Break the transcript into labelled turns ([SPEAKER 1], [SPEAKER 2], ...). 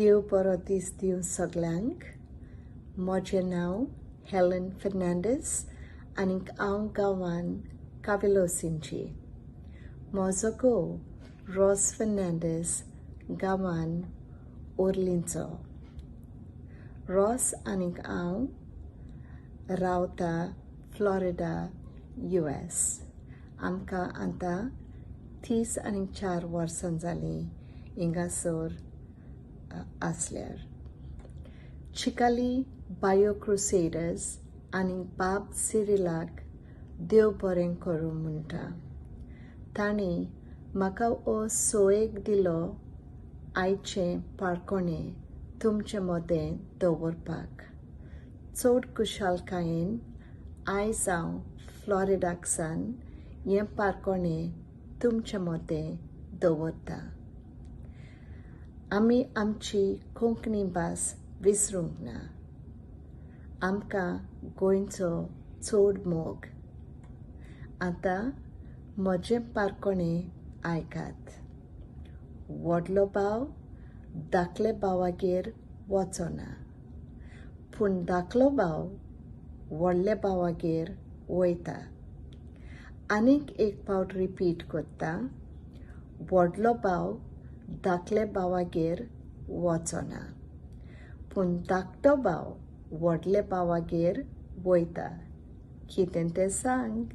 [SPEAKER 1] देव बरो दीस दिवं सगल्यांक. म्हजें नांव हेलन फर्नांडीस आनीक हांव गांवान कावेलोसिंची. म्हजो घोव रॉस फर्नांडीस गांवान ओर्लींचो. रॉस आनीक हांव रावता फ्लॉरिडा, यू एस. आमकां आतां 30 आनीक 4 वर्सां जालीं हिंगासर आसल्यार. चिकाली बायो क्रुसेडर्स आनी बाब सिरिलाक देव बरें करूं म्हणटा. तांणी म्हाका हो सोयेक दिलो आयचें पारकोणें तुमचे मदें दवरपाक. चड खुशालकायेन आयज हांव फ्लॉरिडाक सावन हें पारकोणें तुमचे मदें दवरता. आमी आमची कोंकणी भास विसरूंक ना. आमकां गोंयचो चड मोग. आतां म्हजें पारकोणें आयकात. व्हडलो भाव धाकले भावागेर वचना, पूण धाकलो भाव व्हडले भावागेर वयता. आनीक एक फावट रिपीट करता. व्हडलो भाव धाकले भावागेर वचना, पूण धाकटो भाव व्हडले भावागेर वयता. कितें तें सांग.